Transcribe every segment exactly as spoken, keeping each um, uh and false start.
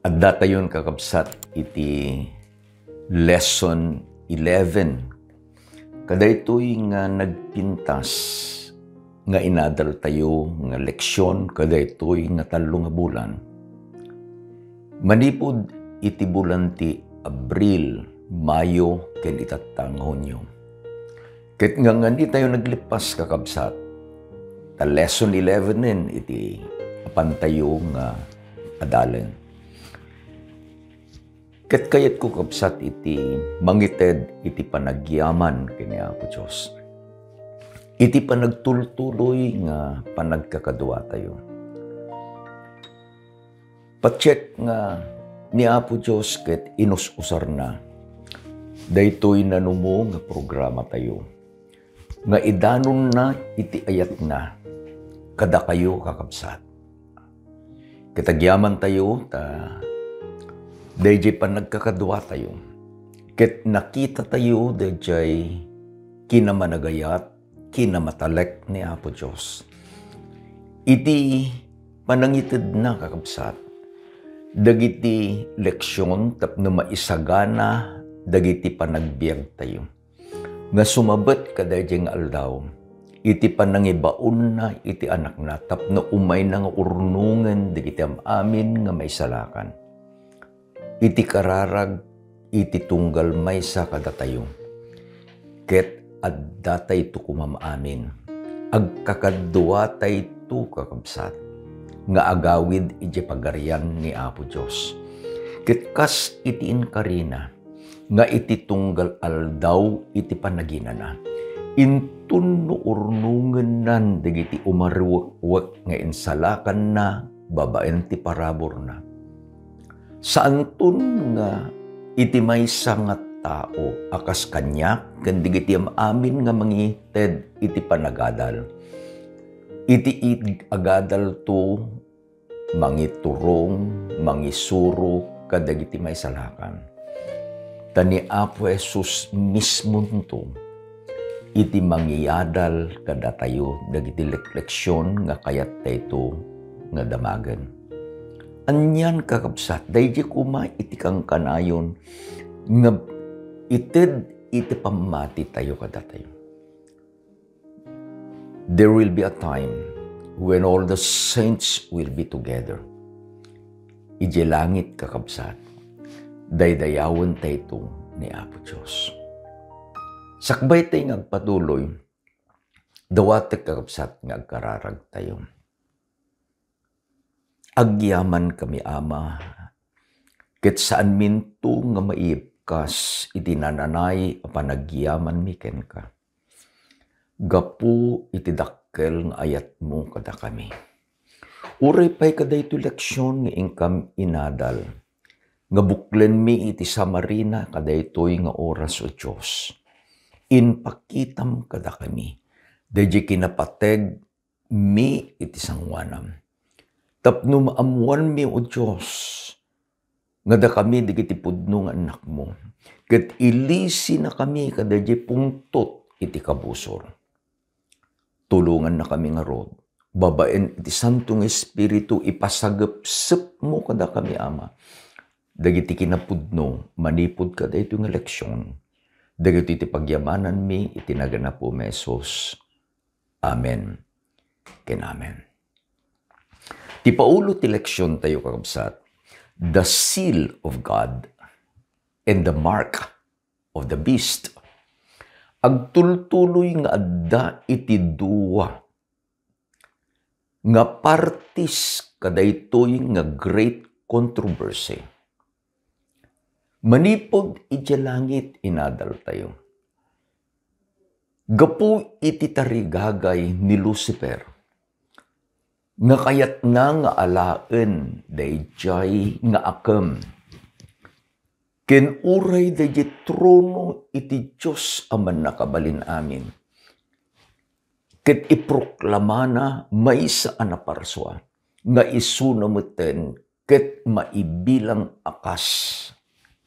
Addatayon, kakabsat, iti lesson eleven. Kadaytoy nga nagpintas nga inadaltayo nga leksyon kadaytoy nga tallo nga bulan. Manipud iti bulan ti Abril, Mayo, ken itatta nga Hunio. Ket nganganitayo naglippas, kakabsat, ta lesson eleven iti apantayo nga adalen. Ket kayatko, kabsat, iti mangited iti panagyaman ken ni Apo Dios, iti panagtultuloy nga panagkakaduatayo. Patiek nga ni Apo Dios ket inus-usarna daytoy nanumo nga programatayo nga idanonna iti ayatna kadakayo, kakabsat. Ket agyamantayo ta dayjay panagkakaduatayo ket nakitatayo dayjay kinamanagayat, kinamatalek ni Apo Dios. Iti panangitedna, kakabsat, dagiti leksion tapno maisagana dagiti panagbiagtayo nga sumabet kadaydiay nga aldaw, iti panangibaonna iti Anakna tapno umayna nga urnongen dagiti am-amin nga maisalakan iti kararag iti tunggal maysa kadatayo. Ket addatayto koma amin. Agkakaduatayto, kakabsat, nga agawid iti Pagarian ni Apo Dios. Ket kas iti inkarina, nga iti tunggal aldaw iti panaginana, inton no urnongennan dagiti umaruwekwek nga insalakanna babaen ti paraburna. Saanton nga iti maysa nga tao a kas kaniak ken dagiti am-amin nga mangited iti panagadal, iti ig-, agadalto mangiturong, mangisuro kadagiti maisalakan. Ta ni Apo Jesus mismonto iti mangiadal kadatayo dagiti lekleksion nga kayattayto nga damagen. Anian, kakabsat, daydi koma iti kankanayon nga ited iti pammatitayo kadatayo. There will be a time when all the saints will be together. Idiay langit, kakabsat, daydayawentayto ni Apo Dios. Sakbaytay nga agpatuloy, dawatek, kakabsat, nga agkararagtayo. Agyamankami, Ama, ket saanminto nga maibkas iti nananay a panagyamanmi kenka. Gapu iti dakkel nga ayatmo kadakami. Uray pay kadaytoy leksion nga inkam inadal, nga buklenmi iti samarina kadaytoy nga oras, O Dios. Impakitam kadakami daydiay kinapateg mi iti sangoanam. Tapno maammoanmi, O Dios, nga dakami dagiti pudno nga annakmo, ket ilisinakami kadaydiay pungtot iti kabusor. Tulongannakami ngarud, babaen iti Santo nga Espiritu, ipasagepsepmo kadakami, Ama, dagiti kinapudno manipud kadaytoy nga leksion. Dagitoy ti pagyamananmi iti nagan Apomi Jesus. Amen ken amen. Ti paulo ti leksiontayo, kakabsat, the seal of God and the mark of the beast. Agtultuloy nga adda iti dua nga partis kadaytoy nga great controversy. Manipud idiay langit, inadaltayo. Gapu iti tarigagay ni Lucifer, nga kayatna nga alaen daydiay nga akem, ken uray daydiay trono iti Dios a Mannakabalin-amin, ket iproklamana maysa a naparsua nga isuna metten ket maibilang a kas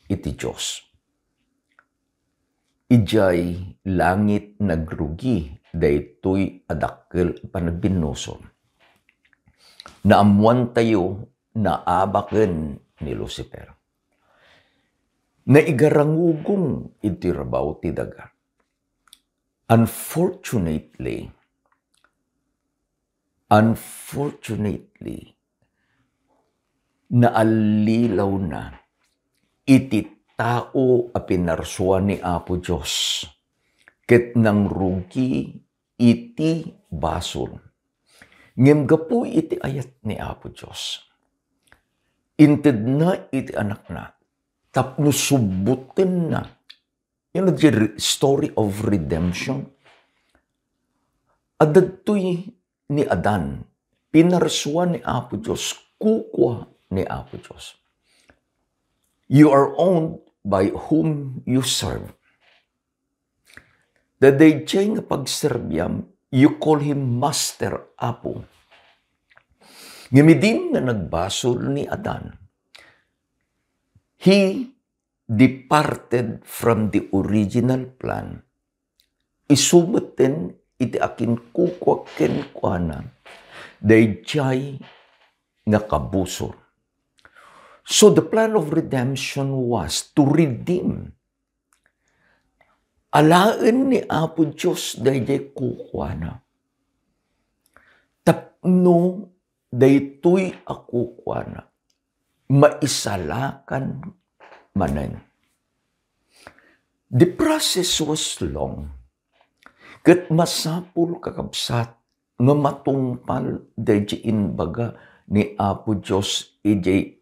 iti Dios. Idiay langit, nagrugi daytoy a dakkel a panagbinnusom. Naammoantayo naabaken ni Lucifer. Naigarangugong iti rabaw ti daga. Unfortunately, unfortunately, naallilawna iti tao a pinarsua ni Apo Dios ket nangrugi iti basol. Ngem gapu iti ayat ni Apo Dios, intedna iti Anakna tapno subbutenna. You know, the re-, story of redemption. Adda ditoy ni Adan, pinarsua ni Apo Dios, kukua ni Apo Dios. "You are owned by whom you serve." Daydiay nga pagserbiam, you call him master, apo. Ngem idin nga nagbasol ni Adan, he departed from the original plan. Isu metten iti akinkukua kenkuana daydiay nga kabusor. So the plan of redemption was to redeem. Alaen ni Apo Dios daydiay kukuana. Tapno daytoy a kukuana, maisalakan manen. The process was long. Ket masapul, kakabsat, nga matungpal daydi imbaga ni Apo Dios idiay,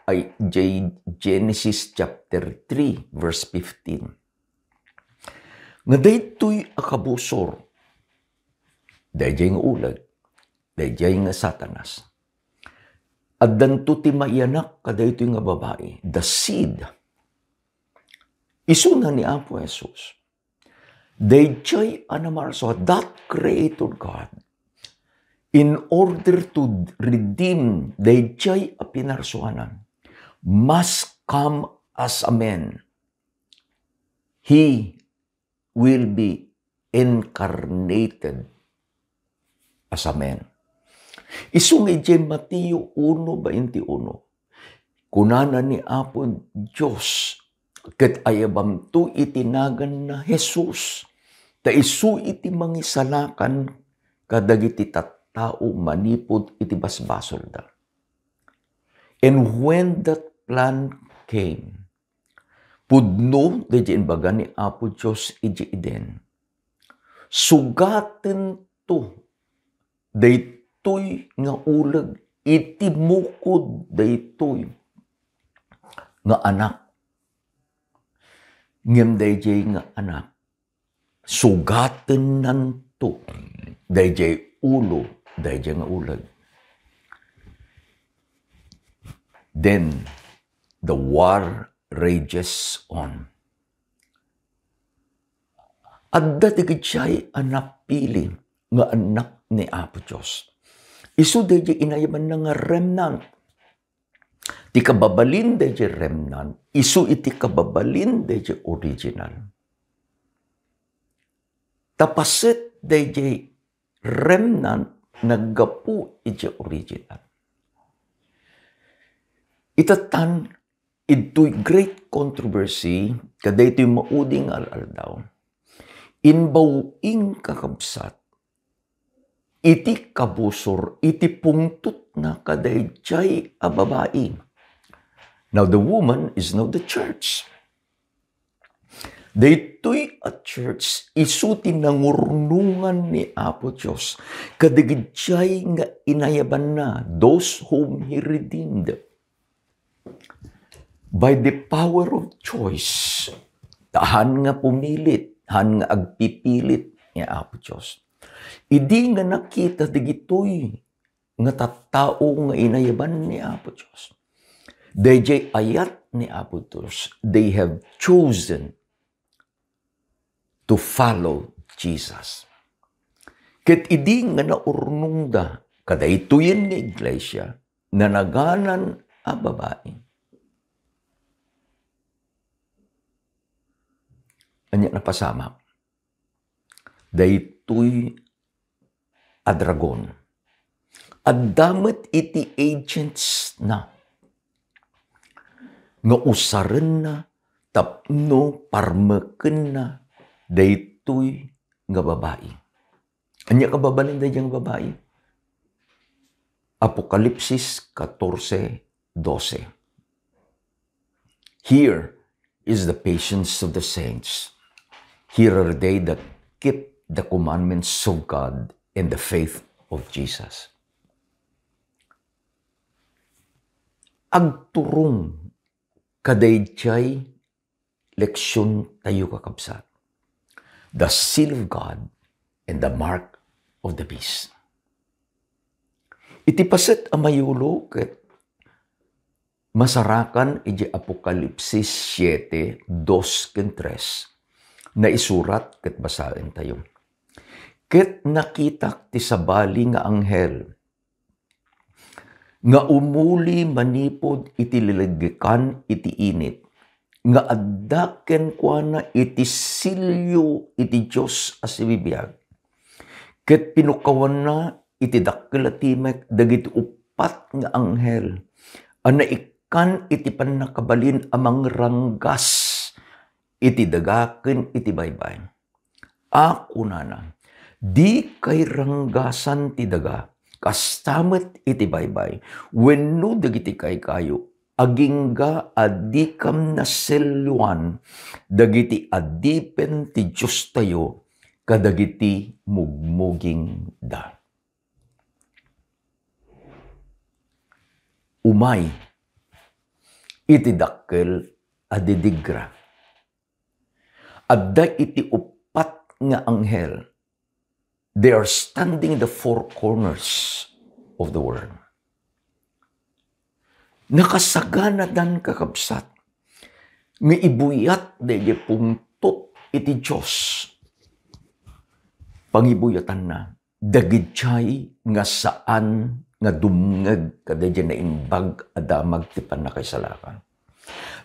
ay, idiay Genesis chapter three, verse fifteen. Nga daytoy a kabusor, daydiay nga uleg, daydiay nga Satanas, addanto ti maiyanak kadaytoy nga babai, the seed. Isuna ni Apo Jesus. Daydiay a namarsua, that creator God, in order to redeem daydiay a pinarsuanan, must come as a man. He will be incarnated as a man. Isu nga idiay Mateo uno baintiuno, kunana ni Apo Dios, ket ayabamto iti naganna Jesus, ta isu iti mangisalakan kadagiti tattao manipud iti basbasolda. And when that plan came, pudno daydi imbaga ni Apo Dios iti Eden. Sugatento daytoy nga uleg iti mukod daytoy nga anak. Ngem daydiay nga anak, sugatennanto daydiay ulo daydiay nga uleg. Then, the war rages on. Adda dagiti a napili nga anak ni Apo Dios. Isu daydiay inayabanna nga remnant. Ti kababalin daydiay remnant, isu iti kababalin daydiay original. Ta paset daydiay remnant naggapu iti original. Itatan, idtoy great controversy, kadaytoy maudi nga al-aldaw. Imbaw in kakabsat, iti kabusor, iti pungtotna kadaydiay a babai. Now the woman is now the church. Daytoy a church, isu ti nangurnongan ni Apo Dios kadagiti nga inayabanna, those whom He redeemed. By the power of choice, ta han nga pumilit, han nga agpipilit ni Apo Dios. Idi nga nakita dagitoy nga tattao nga inayaban ni Apo Dios, daydiay ayat ni Apo Dios, they have chosen to follow Jesus. Ket idi nga naurnongda kadaytoyen nga iglesia, nanaganan a babai. Ania napasamak? Daytoy a dragon. Adda met iti agents na. nga usarenna tapno parmekenna daytoy nga babai. Ania nga mabalin daydiay nga babai? Apokalipsis katorse dose. Here is the patience of the saints. Here are they that keep the commandments of God and the faith of Jesus. Agturong kadaydiay leksiontayo, kakabsat. The seal of God and the mark of the beast. Iti paset a mayulo ket masarakan iti Apokalipsis siete, dos ken tres, naisurat ket basaentayo. Ket nakitak ti sabali nga anghel nga umuli manipud iti liligekan iti init, nga adda kenkuana iti silio iti Dios a sibibiag. Ket pinukawanna iti dakkel a timek dagiti uppat nga anghel a naikkan iti pannakabalin a mangranggas iti daga ken iti baybay. A kunana, "Dikay ranggasan ti daga, kasta met iti baybay, wenno dagiti kaykayo, agingga a dikam naselloan dagiti adipen ti Diostayo kadagiti mugmugingda." Umay iti dakkel a didigra. Adda iti uppat nga anghel. They are standing in the four corners of the world. Nakasaganadan, kakabsat, nga ibuyat daydiay pungtot iti Dios. Pangibuyatanna, dagidiay nga saan nga dumngeg kadaydiay naimbag a damag ti pannakaisalakan.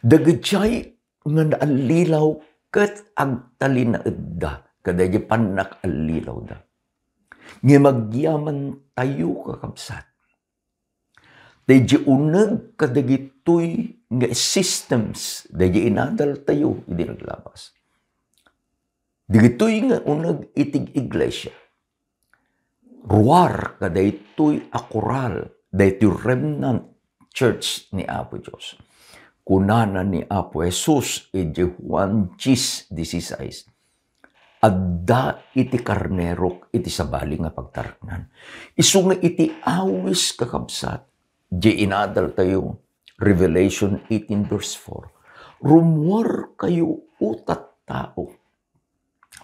Dagidiay nga naallilaw ket agtalinaedda kadaydiay pannakaallilawda. Ngem agyamantayo, kakabsat, daydiay uneg kadagitoy nga systems, daydiay inadaltayo idi naglabas. Dagitoy nga uneg iti iglesia. Ruar kadaytoy a koral, daytoy remnant church ni Apo Dios. Kunana ni Apo Jesus iti Juan diyes dieciséis, "Adda iti karnerok iti sabali nga pagtareknan." Isu nga iti awis, kakabsat, di inadaltayo, Revelation eighteen verse four, "Rummuarkayo, O tattao."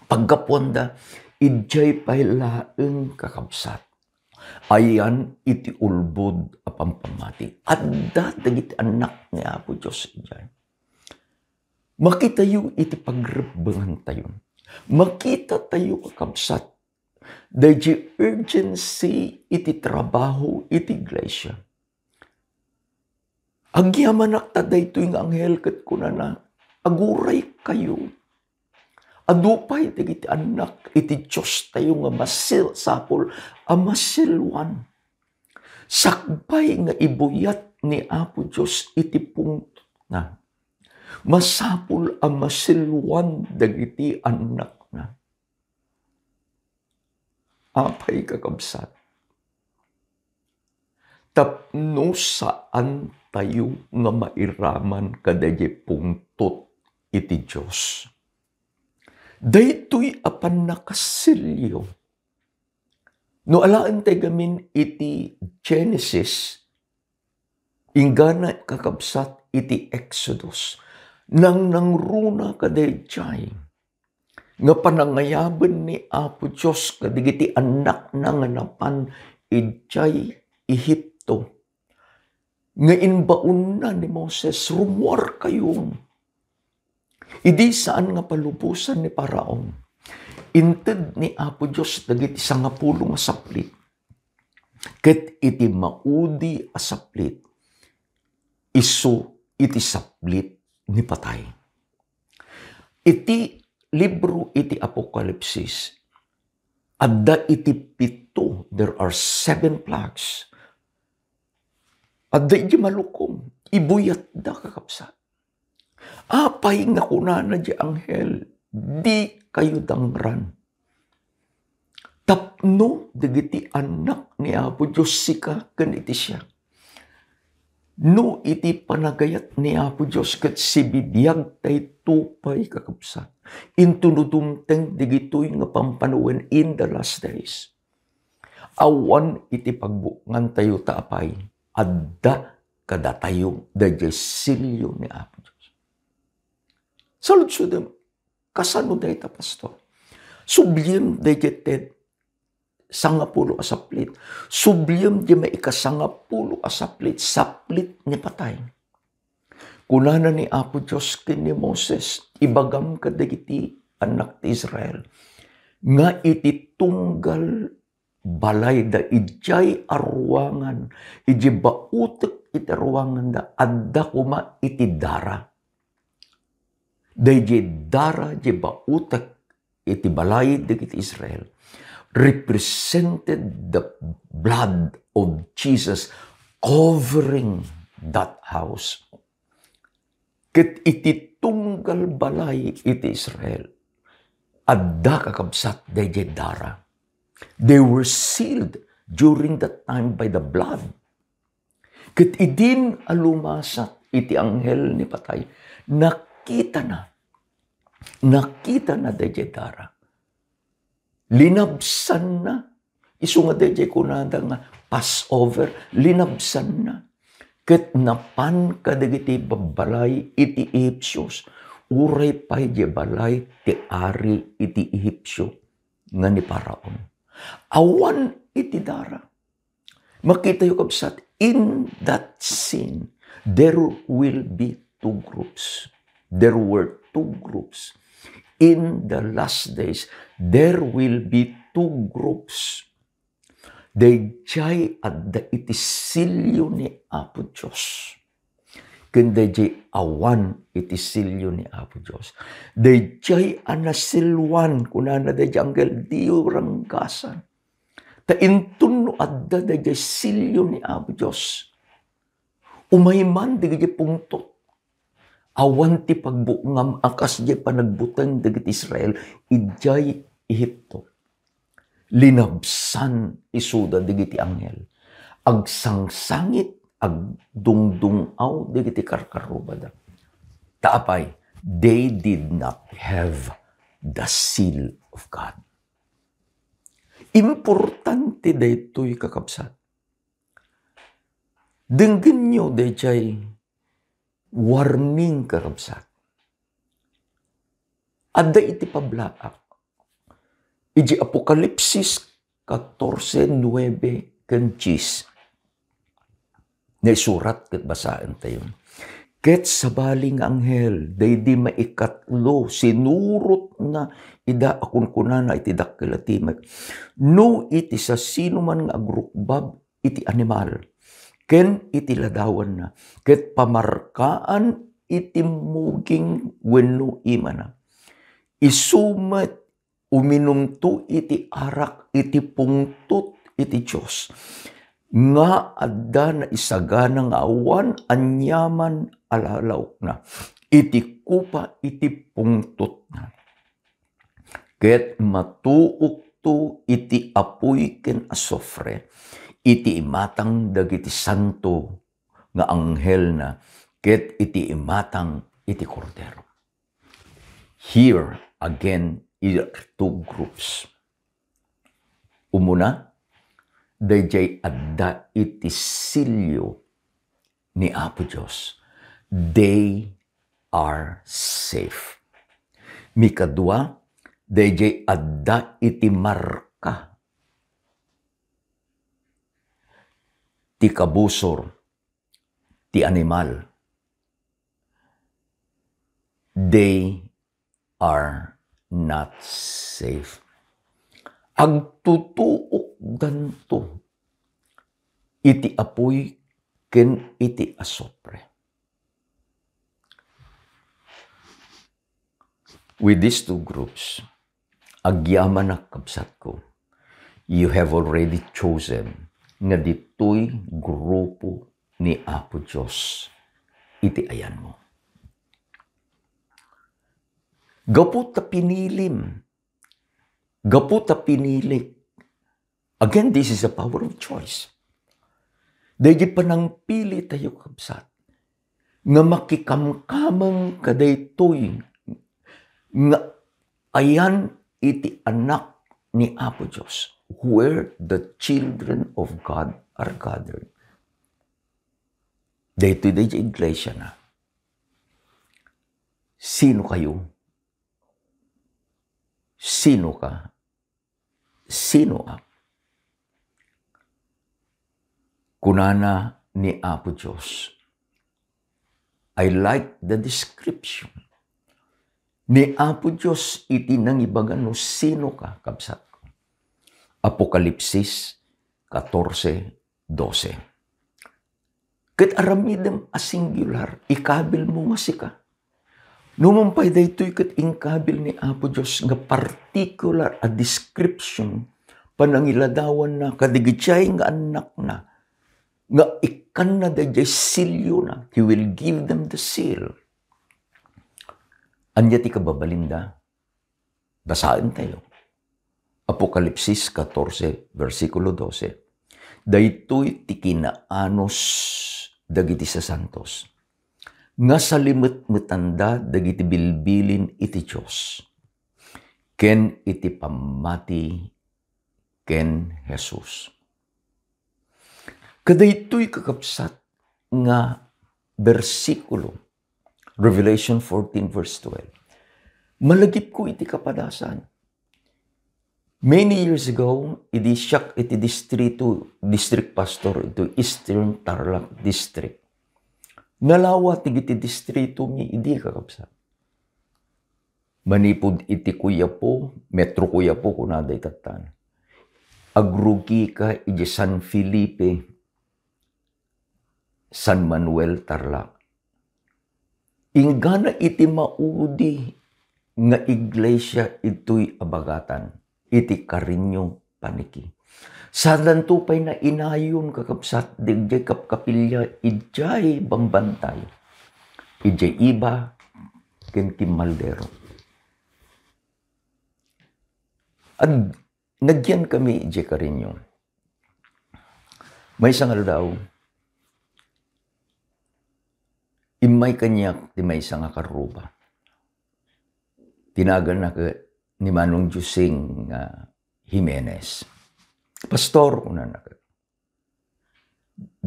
Paggapuanda, idiay pay laeng, kakabsat, ayan iti ulbod a pampammati. Adda dagiti annak ni Apo Dios idiay. Makitayo iti pagrebbengantayo. Makitatayo, kakabsat, daydiay urgency iti trabaho iti iglesia. Agyamanak ta daytoy nga anghel ket kunana, "Aguraykayo. Adu pay dagiti annak iti Diostayo nga masil-, sapul a masilluan. Sakbay nga ibuyat ni Apo Dios iti pungtotna, masapul a masilluan dagiti annakna." Apay, kakabsat, tapno saantayo nga mairaman kadaydiay pungtot iti Dios. Daytoy a pannakasilyo. No alaentay gamin iti Genesis, inggana, kakabsat, iti Exodus, nangnangruna kadaydiay nga panangayaben ni Apo Dios kadagiti annakna nga napan idiay Egipto, nga imbaonna ni Moses, "Rummuarkayo." Idi saan nga palubosan ni Faraon, inted ni Apo Dios dagiti sangapulo nga saplit, ket iti maudi a saplit, isu iti saplit ni patay. Iti libro iti Apokalipsis, adda iti pito, there are seven plagues. Adda iti malukom, ibuyatda, kakabsat. Apay nga kunana diay anghel, "Dikayo dangran. Tapno dagiti annak ni Apo Dios sika ken iti siak." No iti panagayat ni Apo Dios ket sibibiag daytoy pay, kakabsat, intono dumteng dagitoy nga pampanawen in the last days. Awan iti pagbukngantayo ta apay, adda kadatayo daydiay silio ni Apo Dios. Saludsodem, kasano dayta, Pastor? Subliem daydiay ted sangapulo a saplit. Subliem di maikasangapulo a saplit, saplit ni patay. Kunana ni Apo Dios ken ni Moses, "Ibagam kadagiti annak ti Israel nga iti tunggal balayda idiay a ruangan, idiay bautek iti ruanganda, adda koma iti dara." Daydiay dara, diay bautek iti balay dagiti Israel represented the blood of Jesus covering that house. Ket iti tunggal balay iti Israel, adda, kakabsat, daydiay dara. They were sealed during that time by the blood. Ket idin a lumasat iti anghel ni patay, nakitana, nakitana daydiay dara. Linabsanna, isu nga daydiay kunada nga Passover, linabsanna. Ket napan kadagiti babbalay iti Ehipsios, uray pay diay balay ti ari iti Ehipsio nga ni Faraon. Awan iti dara. Makitayo, kabsat, in that scene, there will be two groups. There were two groups. In the last days, there will be two groups. Daydiay adda iti silio ni Apo Dios. Ken daydiay awan iti silio ni Apo Dios. Daydiay a nasilioan, kunana daydiay anghel, diyo ranggasan. Ta inton no adda daydiay silio ni Apo Dios, umay man dagiti pungtot. Awan ti pagbukngam a kas diay panagbuteng dagiti Israel idiay Ehipto. Linabsan isuda dagiti anghel. Agsangsangit, agdungdung-aw dagiti karkarrubada. Ta apay, they did not have the seal of God. Importante daytoy, kakabsat. Denggenyo daydiay warning, kakabsat. Adda iti pablaak. Iti Apokalipsis katorse, nuebe ken dies. Naisurat ket basaentayo. Ket sabali nga anghel, daydi maikatlo, sinurotna ida a kunkunana iti dakkel a timek, "No iti sasinoman nga agrukbab iti animal ken iti ladawanna, ket pamarkaan iti muging wenno imana, isu met uminumto iti arak iti pungtot iti Dios, nga adda naisagana nga awan aniaman a lalaokna iti kopa iti pungtotna. Ket matuokto iti apuy ken asufre iti imatang dagiti santo nga anghelna ket iti imatang iti Kordero." Here again are two groups. Umuna, daydiay adda iti silio ni Apo Dios. They are safe. Mikadua, daydiay adda iti marka ti kabusor ti animal. They are not safe. Agtutuokdanto iti apuy ken iti asupre. With these two groups, agyamanak, kabsatko, you have already chosen nga ditoy grupo ni Apo Dios iti ayanmo. Gapu ta pinilim. Gapu ta pinilik. Again, this is a power of choice. Daydi panangpili tayo, kabsat, nga makikamkameng kadaytoy nga ayan iti Anak ni Apo Dios, where the children of God are gathered. Daytoy daydi iglesia na. Sino kayo? Sino ka? Sino ak? Kunana ni Apo Dios. I like the description ni Apo Dios iti nangibaga no sino ka, kabsatko. Apokalipsis katorse dose. Ket aramidem a singular, ikabil mo nga sika. Numan pay daytoy ket inkabil ni Apo Dios nga particular a description, panangiladawanna kadagiti nga annakna, nga ikkanna daydiay silyona, he will give them the seal. Ania ti kababalinda? Basaen tayo. Apokalipsis katorse, bersikulo dose. Daytoy ti kinaanus dagiti sasantos, nga salimetmetanda dagiti bilbilin iti Dios, ken iti pammati ken Jesus. Kadaytoy, kakabsat, nga bersikulo, Revelation fourteen verse twelve. Malagipko iti kapadasan. Many years ago, idi siak iti distrito, district pastor iti Eastern Tarlac District. Nalawa ti iti distrito mi idi, kakabsat. Manipud iti Quiapo, Metro Quiapo, kunada itattan. Agrugi ka iti San Felipe, San Manuel, Tarlac. Inggana iti maudi nga iglesia itoy abagatan, iti Carreño Paniqui. Sadanto pay nainayon, kakabsat, dagiti kapkapilya idiay bambantay, idiay Iba ken Kimmaldero. Ag-, nagyan kami idiay Carreño. Maysa nga aldaw, immay kaniak ti maysa nga karruba. Ti naganna ket ni Manong Josing, ah, Jimenez. "Pastor," kunana ket,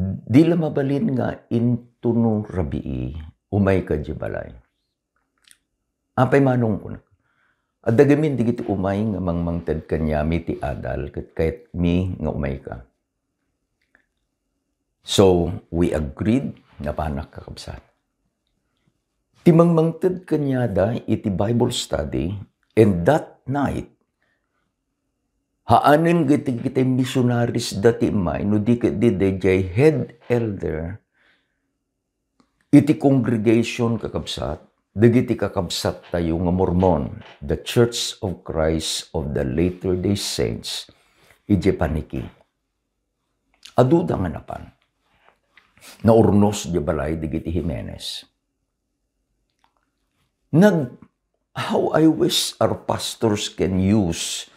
"di la mabalin nga intono rabii, umayka idiay balay." "Apay, Manong," kunak, "adda gamin dagiti umay nga mangmangted kaniami ti adal ket kayatmi nga umayka." So, we agreed, napanak, kakabsat. Ti mangmangted kaniada iti Bible study, and that night, haanen iti, iti missionaries da ti immay, no di ket di daydiay head elder iti congregation, kakabsat, dagiti kakabsattayo nga Mormon, The Church of Christ of the Latter-day Saints, idiay Paniqui. Aduda nga napan. Naurnos idiay balay dagiti Jimenez. Nag-, how I wish our pastors can use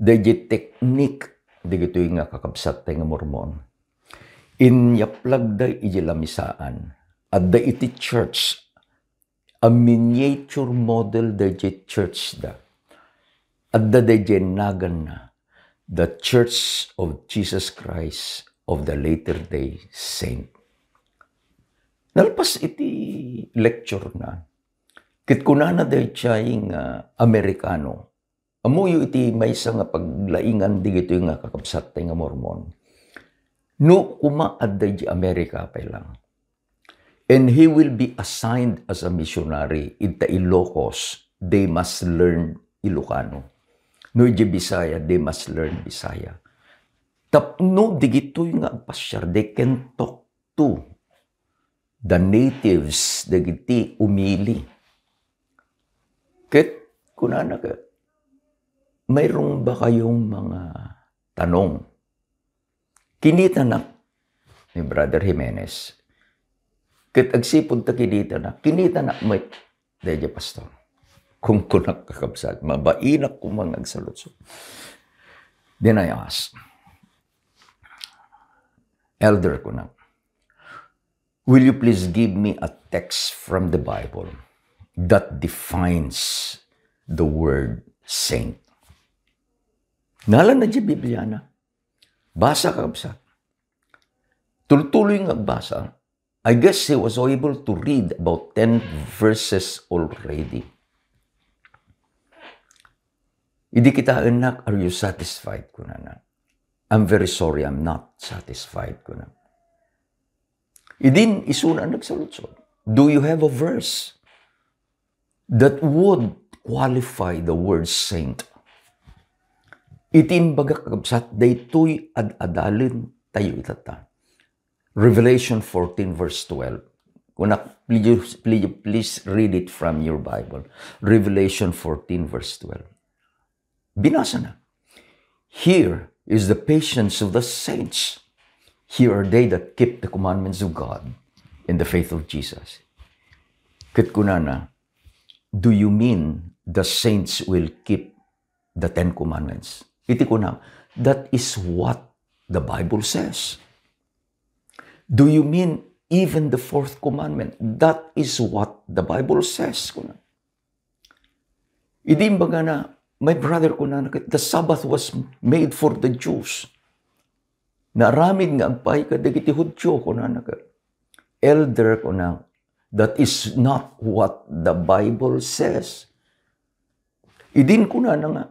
daydiay teknik dagitoy nga kakabsattayo nga Mormon. Inyaplagda idiay lamisaan. Adda iti church a miniature model daydiay church da. Adda daydiay naganna, The Church of Jesus Christ of the Latter-day Saint. Nalpas iti lecture na, ket kunana daydiay nga Amerikano, ammoyo iti maysa nga paglaingan dagitoy nga kakabsattayo nga Mormon. No koma adda idiay Amerika pay lang, and he will be assigned as a missionary ita Ilocos, they must learn Ilocano. No idiay Bisaya, they must learn Bisaya. Tapno dagitoy nga agpasiar, they can talk to the natives, dagiti umili. Ket kunana ket, "Mayroon ba kayong mga tanong?" Kinitanak ni Brother Jimenez. Ket agsipud ta kinitanak, kinitanak met daydiay pastor. Kunkunak, kakabsat, mabainak koma nga agsaludsod. Then I ask, "Elder," kunak, "will you please give me a text from the Bible that defines the word saint?" Nalanna diay Bibliana. Basa, kakabsat. Tultuloy nga agbasa. I guess he was able to read about ten verses already. Idi kitaennak, "Are you satisfied?" kunana. "I'm very sorry, I'm not satisfied," kuna. Idin isuna nagsaludsod, "Do you have a verse that would qualify the word saint?" Iti imbagak, kakabsat, daytoy ad-adalen tayo itata. Revelation fourteen verse twelve. Kuna, please, please, please read it from your Bible. Revelation fourteen verse twelve. Binasa na, "Here is the patience of the saints. Here are they that keep the commandments of God in the faith of Jesus." Ket kunana, "Do you mean the saints will keep the Ten Commandments?" Iti kuna, "That is what the Bible says." "Do you mean even the fourth commandment?" "That is what the Bible says," kuna. Idi imbagana, "My brother," kunana ket, "the Sabbath was made for the Jews." Naaramid nga agpaay kadagiti Judio, kunana ket, "Elder," kuna, "that is not what the Bible says." Idin kunana nga,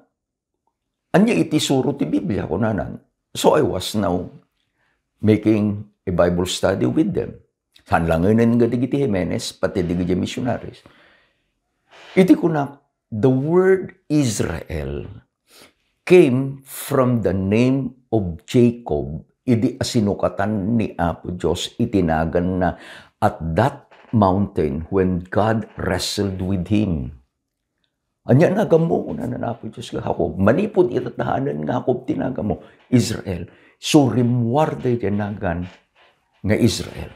"Ania iti suro ti Biblia?" kunanan. So I was now making a Bible study with them. Saan langenen nga dagiti Jimenez, pati dagiti missionaries. Iti kuna, the word Israel came from the name of Jacob, idi asinukatan ni Apo Dios iti naganna at that mountain when God wrestled with him. "Ania naganmo?" kunana ni Apo Dios nga Jacob. "Manipud ita ta saanen nga Jacob ti naganmo, Israel." So, rimmuar daydiay nagan nga Israel.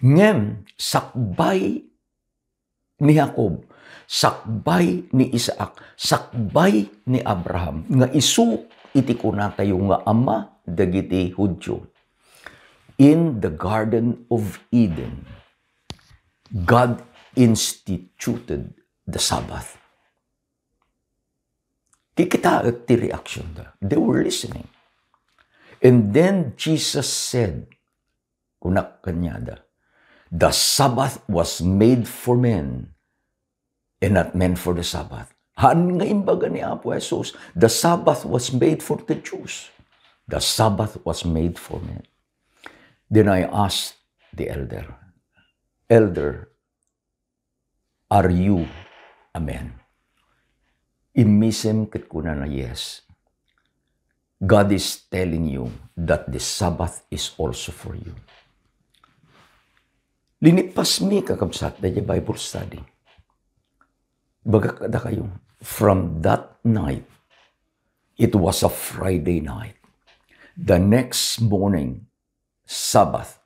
Ngem, sakbay ni Jacob, sakbay ni Isaac, sakbay ni Abraham, nga isu iti kunatayo nga ama dagiti Judio. In the Garden of Eden, God instituted the Sabbath. Kikitaek ti reaction da. They were listening. And then Jesus said, kunak kaniada, "The Sabbath was made for men and not men for the Sabbath." Haan nga imbaga ni Apo Jesus, "The Sabbath was made for the Jews. The Sabbath was made for men." Then I asked the elder, "Elder, are you a man?" Immisem ket kunana, "Yes." God is telling you that the Sabbath is also for you. Linipasmi, kakabsat, daydiay Bible study. Ibagak kadakayo, from that night, it was a Friday night. The next morning, Sabbath,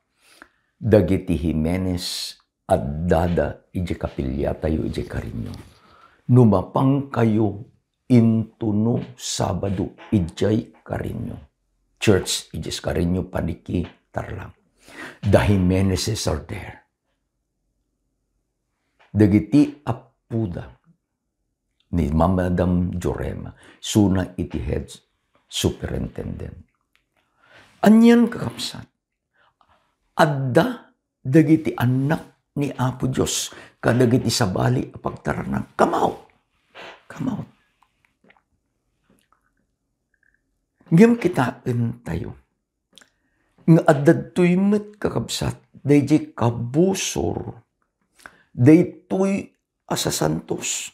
dagiti Jimenez addada idiay kapiliatayo idiay Carreño. No mapangkayo, intono Sabado idiay Carreño. Church idiay Carreño, Paniqui, Tarlac. The Jimenezes are there. Dagiti appoda ni Madam Jurema, isuna iti head superintendent. Anian, kakabsat? Adda dagiti annak ni Apo Dios kadagiti sabali a pagtaranan. Come out. Come out. Ngem kitaentayo nga adda ditoy met, kakabsat, daydiay kabusor, daytoy a sasantos.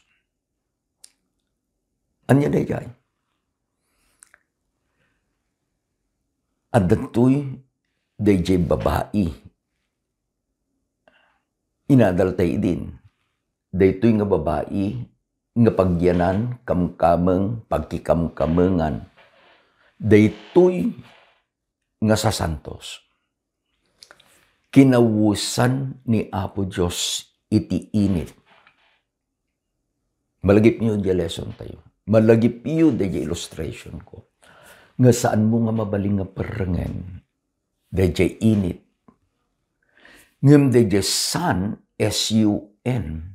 Ania daydiay? Adda ditoy daydiay babai. Inadaltay idin. Daytoy nga babai nga pagyanan, kamkameng, pagkikamkamengan. Daytoy nga sasantos. Kinawesan ni Apo Dios iti init. Malagipyo diay lesson tayo. Malagipyo diay illustration ko. Nga saanmo nga mabalin nga perrengen daydiay init. Ngem daydiay sun, S U N,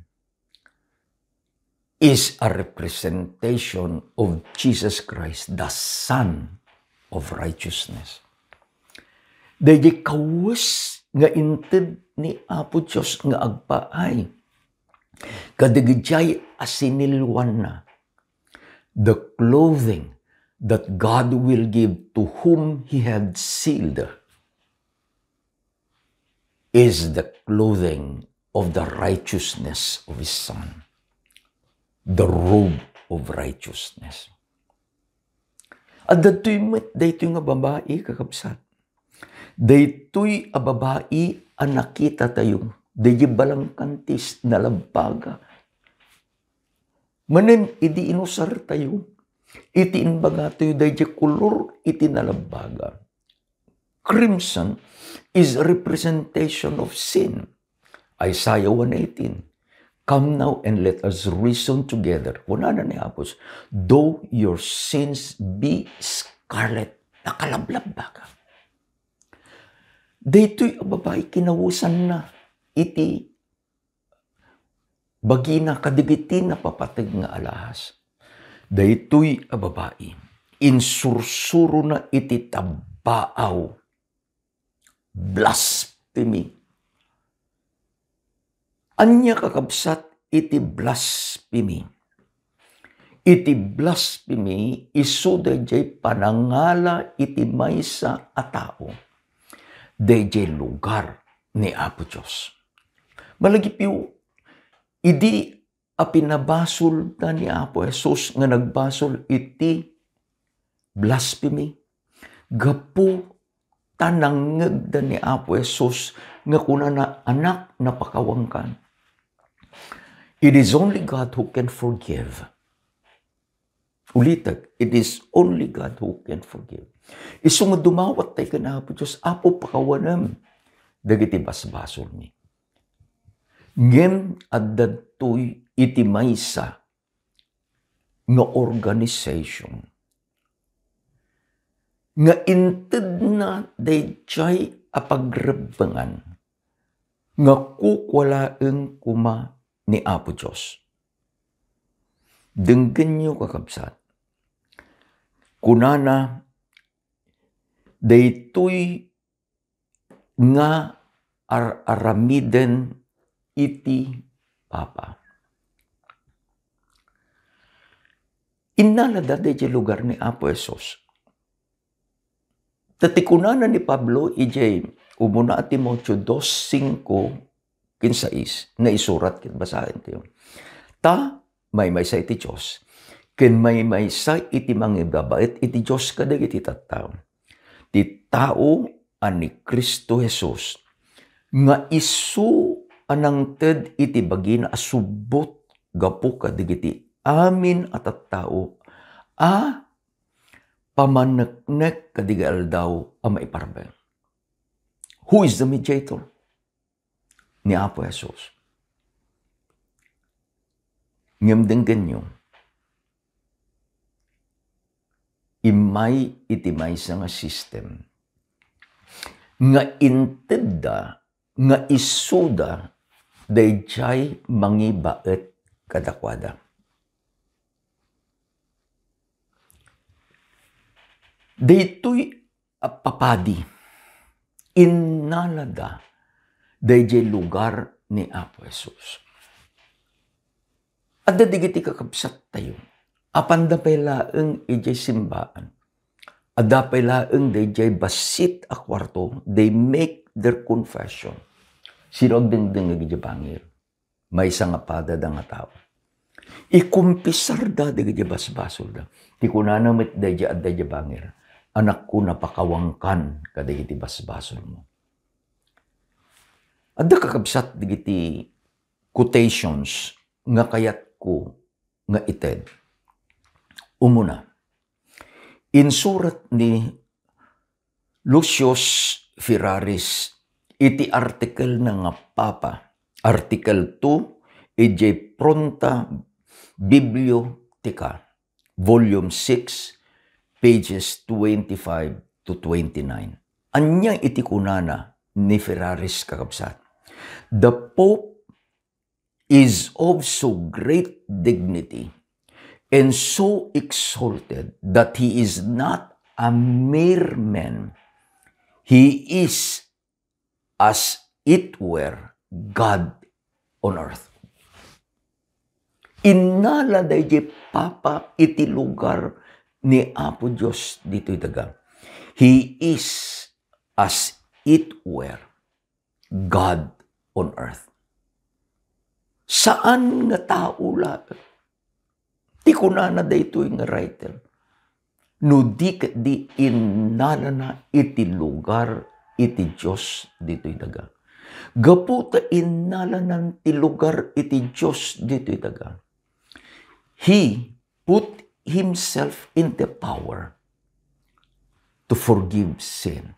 is a representation of Jesus Christ, the Son of Righteousness. Daydiay kawes nga inted ni Apo Dios nga agpaay kadagiti a sinilluanna, the clothing that God will give to whom He had sealed is the clothing of the righteousness of His Son, the robe of righteousness. Adda daytoy met, daytoy nga babai, kakabsat. Daytoy a babai a nakita tayo, daydiay balangkan ti nalabbaga. Manen idi inusar tayo, iti imbaga tayo, daydiay kolor iti nalabbaga. Crimson is representation of sin. Isaiah one eighteen, "Come now and let us reason together." Kunana ni Apo Dios, "Though your sins be scarlet," nakalablabbaga. Daytoy a babai kinawesanna iti bagina kadagiti napapateg nga alahas. Daytoy a babai, insursurona iti tabbaaw. Blasphemy. Ania, kakabsat, iti blasphemy? Iti blasphemy, isu daydiay panangala iti maysa a tao daydiay lugar ni Apo Dios. Malagipyo, idi a pinabasolda ni Apo Jesus nga nagbasol iti blasphemy, gapu ta nangngegda ni Apo Jesus nga kunana, "Anak, napakawankan." It is only God who can forgive. Ulitek, it is only God who can forgive. Isu nga dumawat tayo ken Apo Dios, "Apo, pakawanem dagiti basbasolmi." Ngem adda daytoy iti maysa nga organization nga intedna daydiay a pagrebbengan nga kukua laeng koma ni Apo Dios. Denggenyo, kakabsat. Kunana, daytoy nga ar-aramiden iti Papa. Innalada daydiay lugar ni Apo Jesus. Ta ti kunana ni Pablo idiay umuna a Timoteo dos singko ken sais, naisurat ket basaentayo. Ta maymaysa iti Dios, ken maymaysa iti mangibabaet iti Dios kadagiti tattao. Ti tao a ni Cristo Jesus, nga isu a nangted iti bagina a subbot gapu kadagiti amin a tattao a pammaneknek kadagiti aldaw a maiparben. Who is the mediator? Ni Apo Jesus. Ngem denggenyo, immay iti maysa nga system nga intedda nga isuda daydiay mangibaet kadakuada. Daytoy a papadi, innalada daydiay lugar ni Apo Jesus. Adda dagiti kakabsattayo, apanda pay laeng idiay simbaan. Adda pay laeng daydiay bassit a kuarto, they make their confession. Sino agdengdengngeg idiay bangir? Maysa nga pada da nga tao. Ikumpisarda dagiti basbasolda. Ti kunana met daydiay adda idiay bangir, "Anakko, napakawankan kadagiti basbasolmo." Adda, kakabsat, dagiti quotations nga kayatko nga ited. Umuna, insurat ni Lucius Ferraris iti artikelna nga Papa, Article two, idiay Pronta Biblioteca, Volume six, pages twenty-five to twenty-nine. Ania iti kunana ni Ferraris, kakabsat? The Pope is of so great dignity and so exalted that he is not a mere man. He is as it were God on earth. Innala daydi Papa iti lugar ni Apo Dios ditoy daga. He is as it were God on earth. Saan nga tao laeng ti kunana daytoy nga writer. No di ketdi innalana iti lugar iti Dios ditoy daga. Gapu ta innalanan ti lugar iti Dios ditoy daga, he put himself in the power to forgive sin.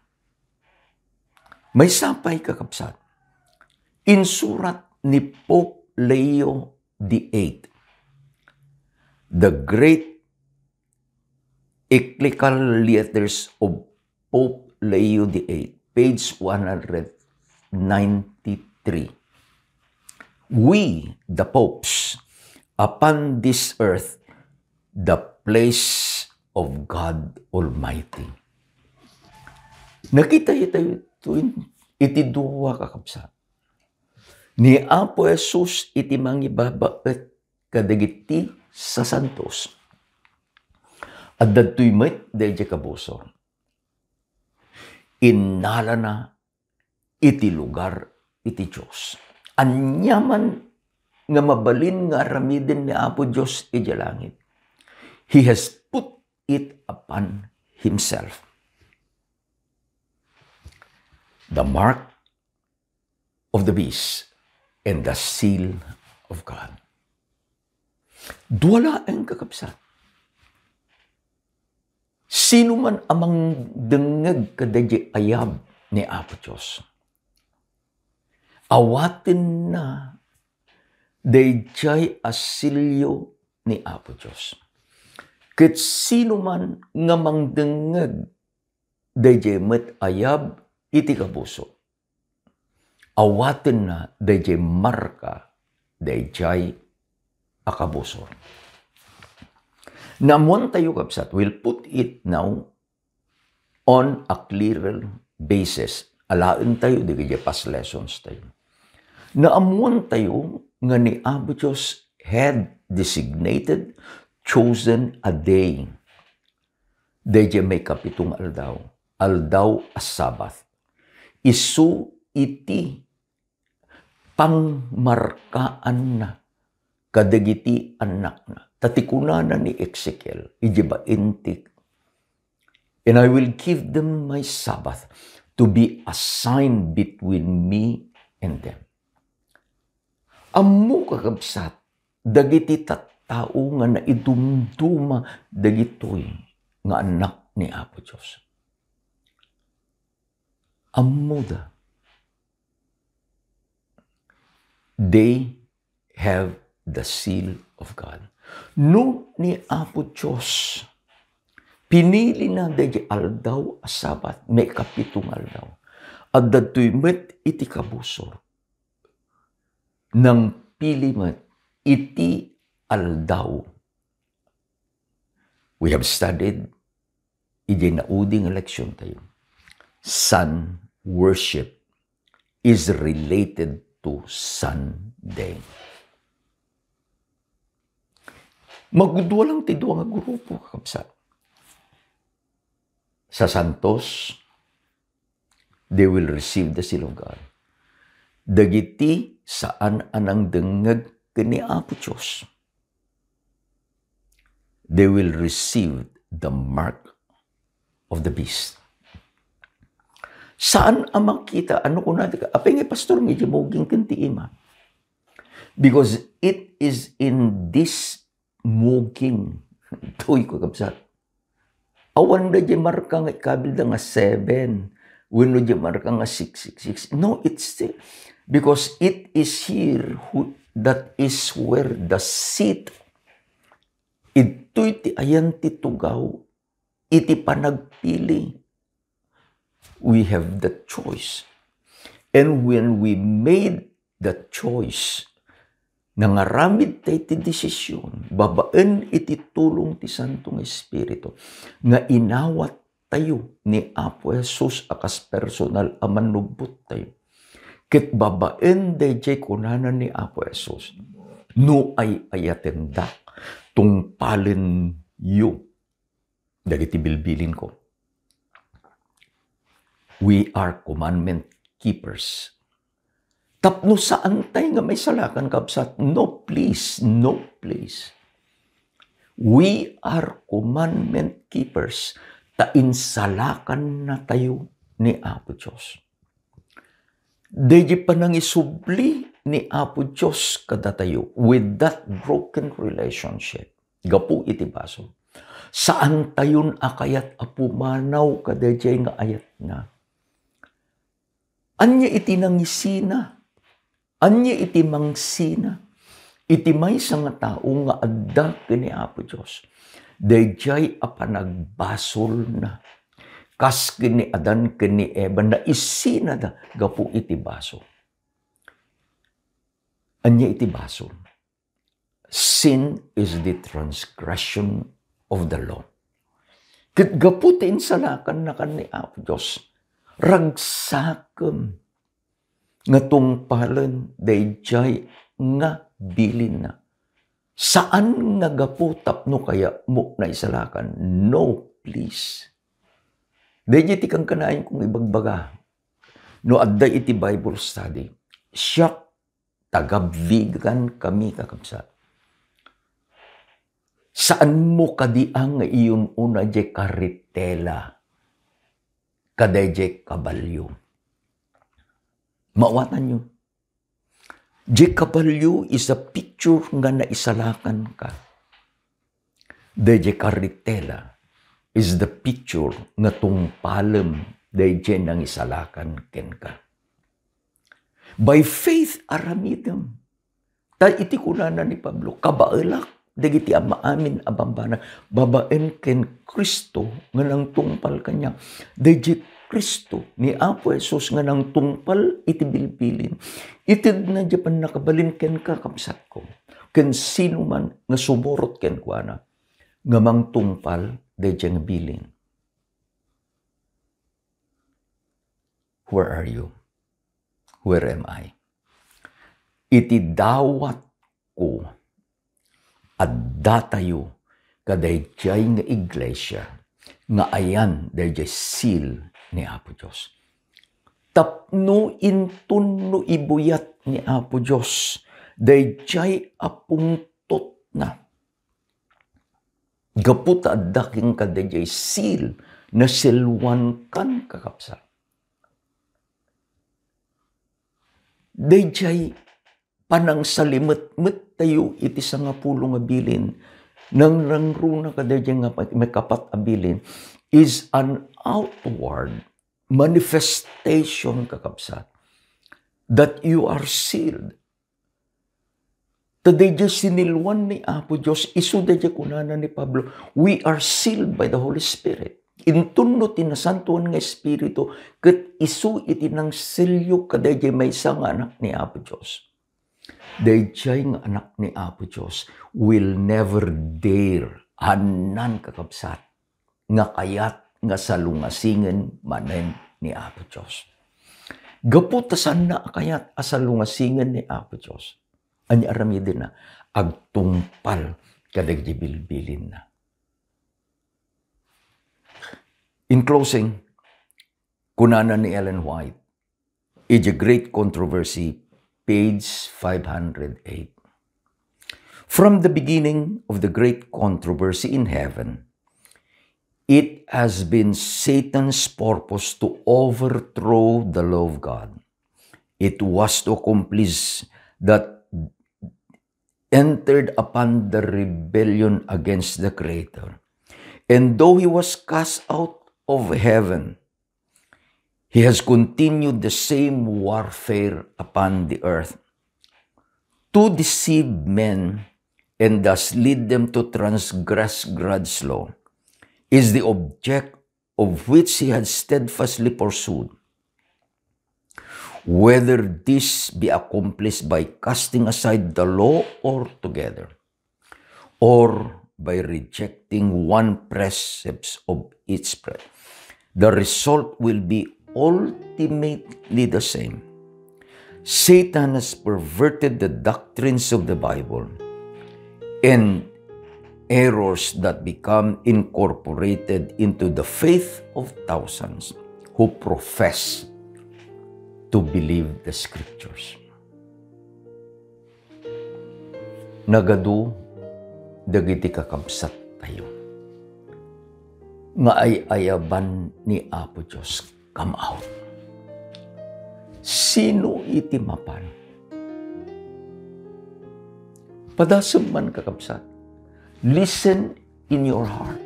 Maysa pay, kakabsat, insurat ni Pope Leo the eighth, the great encyclical letters of Pope Leo the eighth, page one hundred ninety-three. We, the popes, upon this earth, the place of God Almighty. Nakita tayo iti dua, kakabsat. Ni Apo Jesus iti mangibabaet kadagiti sasantos. Adda daytoy met daydi kabusor. Innalana iti lugar iti Dios. Aniaman nga mabalin nga aramiden ni Apo Dios idiay langit, he has put it upon himself. The mark of the beast and the seal of God. Dua laeng, kakabsat. Sino man a mangdengngeg kadaydi ayab ni Apo Dios, awatenna daydiay a selio ni Apo Dios. Ket sino man nga mangdengngeg daydiay met ayab iti kabusor, awatenna daydiay marka daydiay a kabusor. Naammoantayo, kabsat, we'll put it now on a clearer basis. Alaentayo dagiti past lessons tayo. Naammoantayo nga ni Apo Dios had designated, chosen a day. Daydiay maikapito nga aldaw, aldaw a Sabbath. Isu iti pangmarkaanna kadagiti annakna. Ta ti kunana ni Ezekiel, iti baintik, "And I will give them my Sabbath to be a sign between me and them." Ammo, kakabsat, dagiti tattao nga naidumduma dagitoy nga annak ni Apo Dios. Ammoda. They have the seal of God. No ni Apo Dios, pinilina daydi aldaw a Sabbath, maikapito nga aldaw. Adda daytoy met iti kabusor. Nangpili met iti aldaw. We have studied iti naudi nga leksion tayo. Sun worship is related to Sunday. Magdua lang ti dua nga grupo, kakabsat. Sasantos, they will receive the seal of God. Dagiti saan a nangdengngeg ken ni Apo Dios, they will receive the mark of the beast. Saan a makita, ano kuna ti ka, apay nga, pastor, nga iti muging ken ti ima? Because it is in this muging. Toy ko, kabsat. Awan daydi marka nga ikabilda nga seven, wenno di marka nga six six six. No, it's still, because it is here who, that is where the seat Idtoy ti ayan ti tugaw iti panagpili. We have the choice. And when we made the choice, nangaramid tayo ti desisyon babaen iti tulong ti Santo nga Espiritu nga inawat tayo ni Apo Jesus a kas personal a mannubbot tayo. Ket babaen daydiay kunana ni Apo Jesus, "No ay-ayatendak, tungpalenyo dagiti bilbilinko." We are commandment keepers. Tapno saan tayo nga maisalakan, kabsat? No, please. No, please. We are commandment keepers. Ta insalakan na tayo ni Apo Dios. Daydi panangisubli ni Apo Dios kadatayo with that broken relationship. Gapu iti basol. Saan tayon a kayat a pumanaw kadaydiay nga ayatna. Ania iti nangisina? Ania iti mangsina iti maysa nga tao nga adda ken ni Apo Dios? Daydiay a panagbasolna. Kas ken ni Adan ken ni Eva, naisinada gapu iti basol. Ania iti basol? Sin is the transgression of the law. Ket gapu ti insalakannakan ni Apo Dios, ragsakem nga tungpalen daydiay nga bilinna. Saan nga gapu tapno kayatmo naisalakan. No, please. Daydiay ti kankanayon kong ibagbaga. No adda iti Bible study, siak, taga Vigan kami, kakabsat. Saanmo kadi a nga iyun-una diay karitela kadaydiay kabalio? Maawatanyo. Diay kabalio is a picture nga naisalakanka. Daydiay karitela is the picture nga tungpalem daydiay nangisalakan kenka. By faith, aramidem. Ta iti kunana ni Pablo, kabaelak dagiti amin a bambanag babaen ken Cristo nga nangtungpal kaniak. Daydiay Cristo ni Apo Jesus nga nangtungpal iti bilbilin. Itedna diay pannakabalin kenka, kabsatko, ken sinoman nga sumurot kenkuana nga mangtungpal daydiay nga bilin. Where are you? Where am I? Iti dawatko, addatayo kadaydiay nga iglesia nga ayan daydiay seal ni Apo Dios. Tapno inton no ibuyat ni Apo Dios daydiay a pungtotna, gapu ta adda kenka daydiay seal, nasilwankan, kakabsat. Daydiay panangsalimetmettayo iti sangapulo nga bilin, nangrangruna kadaydiay nga maikapat a bilin, is an outward manifestation, kakabsat, that you are sealed. Ta daydiay sinilwan ni Apo Dios, isu daydiay kunana ni Pablo, "We are sealed by the Holy Spirit." Inton no ti Nasantoan nga Espiritu, ket isu iti nangselyo kadaydiay maysa nga anak ni Apo Dios. Daydiay nga anak ni Apo Dios will never dare, haanna, kakabsat, nga kayat nga salungasingen manen ni Apo Dios. Gapu ta saanna a kayat a salungasingen ni Apo Dios, ania aramidenna? Agtungpal kadagiti bilbilinna. In closing, kunana ni Ellen White, iti Great Controversy, page five hundred eight. From the beginning of the great controversy in heaven, it has been Satan's purpose to overthrow the law of God. It was to accomplish that entered upon the rebellion against the Creator. And though he was cast out of heaven, he has continued the same warfare upon the earth to deceive men and thus lead them to transgress God's law, is the object of which he had steadfastly pursued, whether this be accomplished by casting aside the law altogether, or by rejecting one precepts of each pre-, the result will be ultimately the same. Satan has perverted the doctrines of the Bible and errors that become incorporated into the faith of thousands who profess to believe the scriptures. Nagadu dagiti kakabsattayo nga ay-ayaban ni Apo Dios. Come out. Sino iti mapan? Padasem man, kakabsat. Listen in your heart.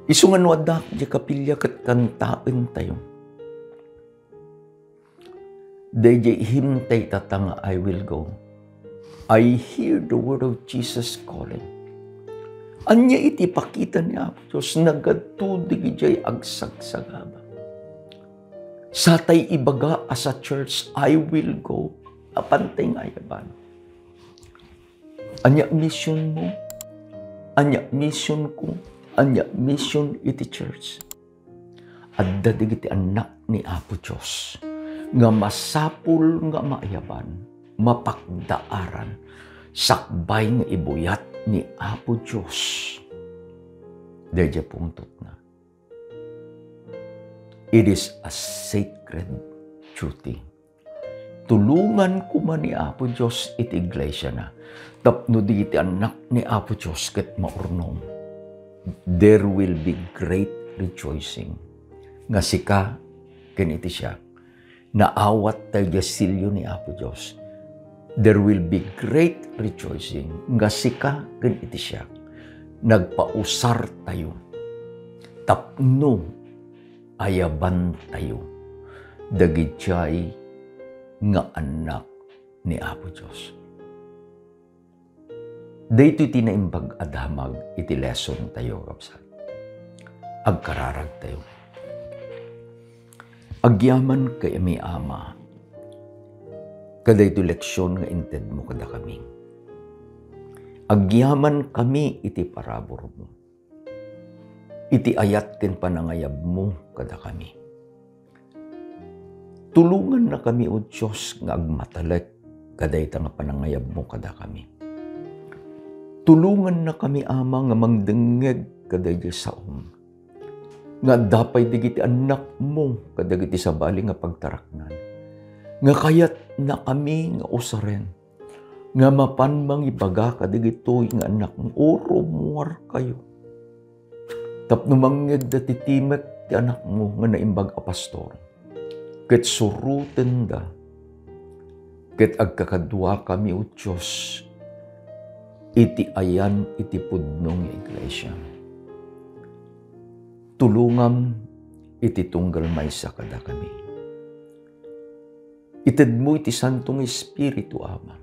Isu nga no adda di kapilya ket kantaentayo. Daydiay hymn ta itata nga, "I will go. I hear the word of Jesus calling." Ania iti pakita ni Apo Dios? Nagadu dagijay agsagsagaba. Satay ibaga as a church, "I will go." Apantay nga ayaban. Ania mission mo? Ania mission ko? Ania mission iti church? Adda dagiti annak ni Apo Dios nga masapul nga maayaban, mapakdaaran, sakbay nga ibuyat ni Apo Dios daydiay pungtotna. It is a sacred duty. Tulongan koma ni Apo Dios iti iglesiana tapno dagiti annak ni Apo Dios ket maurnong. There will be great rejoicing nga sika ken iti siak, naawat tayo diay sello ni Apo Dios. There will be great rejoicing nga sika ken iti siak, nagpausartayo tapno ayabantayo dagijay nga annak ni Apo Dios. Daytoy ti naimbag a damag iti lesson tayo, kabsat. Agkararagtayo. Agyaman kami, Ama, kadaytoy leksion nga intedmo kadakami. Agyaman kami iti paraburmo. Iti ayat ken panangayabmo kadakami. Tulongannakami, O Dios, nga agmatalek kadayta nga panangayabmo kadakami. Tulongannakami, Ama, nga mangdengngeg kadaydiay saom nga adda pay dagiti annakmo kadagiti sabali nga pagtaraknan, nga kayatnakami nga usaren nga mapan mangibaga kadagitoy nga annakmo, "Urummuarkayo." Tapno mangngegda ti timek ti anakmo nga naimbag a pastor, ket surotenda, ket agkakaduakami, O Dios, iti ayan iti pudno nga iglesia. Tulongam iti tunggal maysa kadakami. Itedmo iti Santo nga Espiritu, Ama,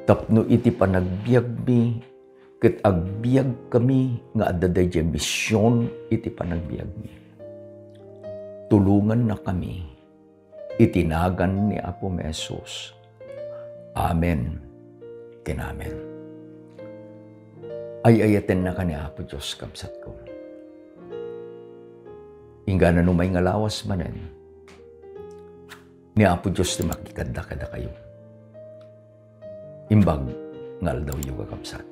tapno iti panagbiagmi ket agbiagkami nga adda daydiay mision iti panagbiagmi. Tulongannakami iti nagan ni Apomi Jesus. Amen ken amen. Ay-ayatennaka ni Apo Dios, kabsatko. Inggana no may nga lawas manen, ni Apo Dios ti makikadda kadakayo. Imbag nga aldawyo, kakabsat.